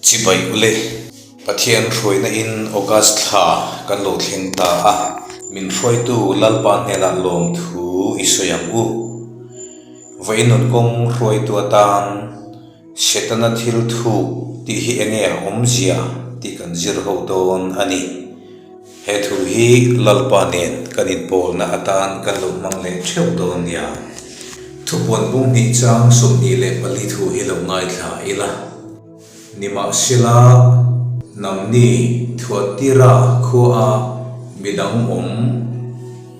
Chibai ule, Pathian hruaina in August thla kan lo thleng ta a, min hruaitu Lalpa hnenah lawmthu i sawi ang u. Vawiin nun kawng hruaitu atan Setana thil thuk tih hi enge a awmzia tih kan zir ho dawn a ni. He thu hi Lalpa nen kan inpawlna atan kan lo hmang leh theuh dawn nia. Thupuan bung hnih chang 24 thu hi lo ngaithla ila. Nimahsela, nangni Thuatira khuaa midang awm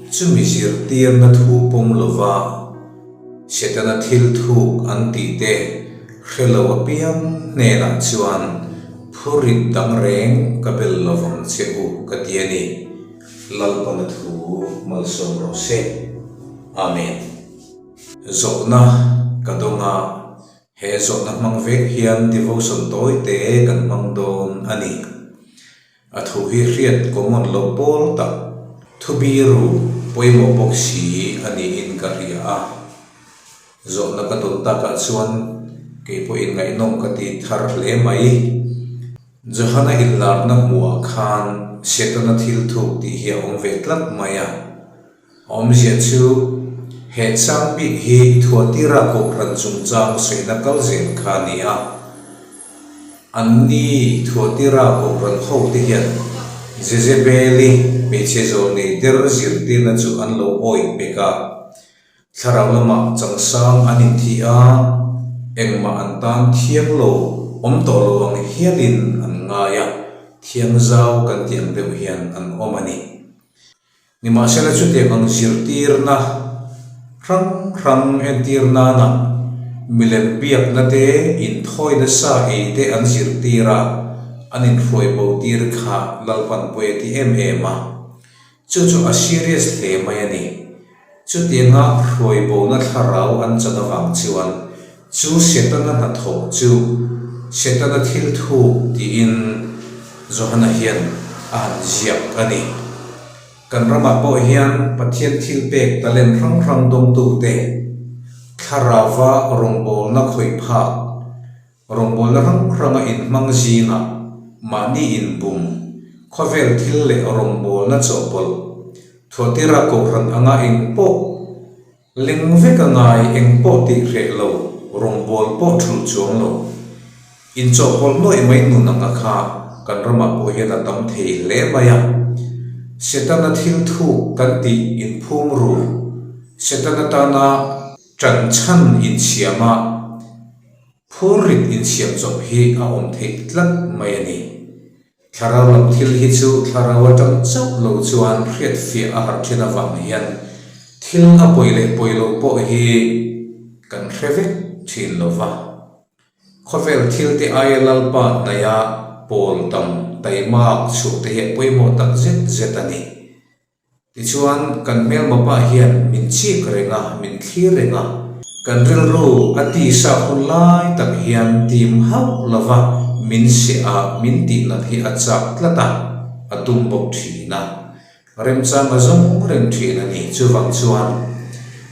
chumi zirtirna thu pawm lova Setana thil thuk an tih te hre lo apiang hnenah chuan phurit dang reng ka bel lovang che u ka ti a ni. Lalpana thu malsawm rawh se. Amen. Zawhna ka dawng a, he zawhna hmang vek hian devotion tawi te kan hmang dawn a ni. A thu hi hriat common loh pawl tak, thu biru pawimawh bawk si a niin ka hria a. Zawhna ka dawn takah chuan kei pawhin ngaihnawm ka ti thar hle mai. Johana inlarna hmuhah khan Setana thil thuk tih hi a awm ve tlat mai a. Awmzia chu he chang bik hi Thuatira Kohhran chungchang sawina kal zel kha a ni a. Anni Thuatira Kohhran hote hian Jezebeli hmeichhe zawlnei der zirtirna chu an lo awih pek a. Thlarau lamah changsang an inthi a, engmah an tan thiang lo, awm tawh lo ang hialin an ngai a, thiang zau kan tih ang deuh hian an awm a ni. Nimahsela chutiang ang zirtirna hrang hrang entir nana milem biakna te, inthawi nasa ei te an zirtir a, an inhruai bo tir kha Lalpan pawi a ti em em a. Chu chu a serious hle mai a ni. Chutianga hruai bona thlarau an chan avang chuan chu Setana hnathawh chu Setana thil thuk tiin Johana hian a han ziak a ni. Kan ramah pawh hian Pathian thil pek talent hrang hrang dawngtute thlarauva rawngbawlna khawih phak, rawngbawlna hrang hranga inhmang zingah mahni inbum, khawvel thil leh rawngbawlna chawhpawlh, Thuatira Kohhran anga engpawh Leng vek a ngai eng pawh tih hreh lo, rawngbawl pawh thulh chuang lo. Inchawhpawlh nuaih mai nun anga kha kan ramah pawh hian a tam thei hle mai a. Setana thil thuk kan tih inphum ru, Setana tana ṭan chhan insiam a, phurrit insiam chawp hi a awm theih tlat mai a ni. Thlarau lam thil hi chu thlarau atang chauh lo chuan hriatfiah a harh thin avang hian thil a pawi leh pawi loh pawh hi kan hre vek thin lo va. Khawvel thil te aia Lalpa hnaia pawl tam taimak chhuah te hi a pawimawh tak zet zet a ni. Tichuan, kan hmelma pa hian min chik reng a, min thlir reng a. Kan rilru a tisa hun lai tak hian tim hauh lova min seh a, min tihnat hi a chak tlat a, a tum bawk thin a. Remchang a zawng reng thin a ni. Chuvang chuan,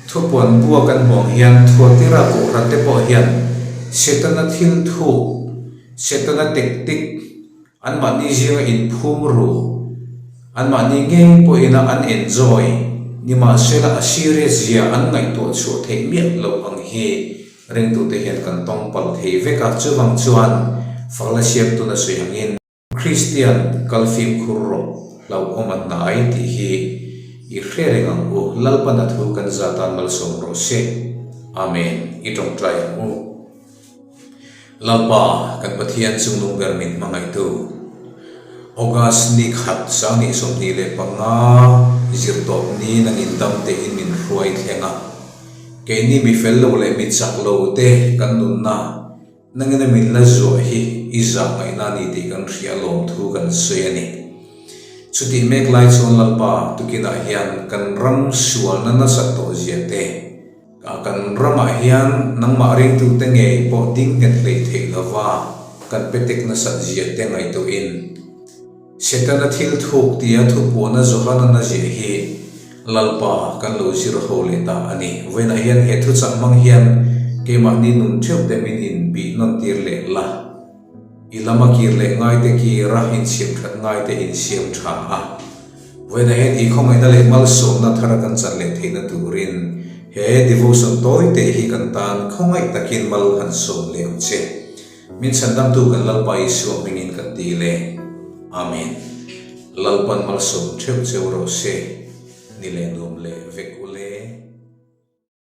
thupuan bua kan hmuh ang hian Thuatira Kohhran te pawh hian Setana thil thuk, Setana tactic, Anmahni zinga inphum ru, anmahni ngei pawhin a an enjoy, nimahsela a serious zia an ngaihtuah chhuah theih miah loh ang hi ringtute hian kan tawng palh thei vek a, chuvang chuan fakna siamtu na sawi angin, Kristian kal fimkhur rawh, hlauhawm a hnai tih hi i hre reng ang u, Lalpan a thu kan zatan malsawm rawh se. Amen, i tawngtai ang u. Lalpa, kan Pathian chungnung ber min hmangaihtu, August ni khat 2025 zirtawp ni nangin dam tein min hruai thleng a. Keini mi fel lo leh mi chak lo te kan nunna nangina min la zuah hi i zah ngaihna a ni tih kan hria lawmthu kan sawi a ni. Chutih mek lai chuan Lalpa tukinah hian kan ram sualna nasat tawh zia te, A kan ramah hian nangmah ringtute ngei pawh ding nghet hlei theih lova kan pe tek nasat zia te ngaihtuahin Setana thil thuk tia thupuana Johana na ziah hi Lalpa kan lo zir ho leh ta a ni. Vawiinah hian he thuchah hmang hian keimahni nun theuh te min inbih nawn tir leh la. I lama kir leh ngaite kir a, insiam that ngaite insiam tha a. Vawiinah hian i khawngaihna leh malsawmna thara kan chan leh theihna turin he devotion tawi te hi kan tan khawngaih takin mal han sawm leh ang che. Min chhandamtu kan Lalpa Isua hmingin kan ti le. Amen. Lalpan malsawm theuh cheu rawh se. Ni leh nuam leh vek u le.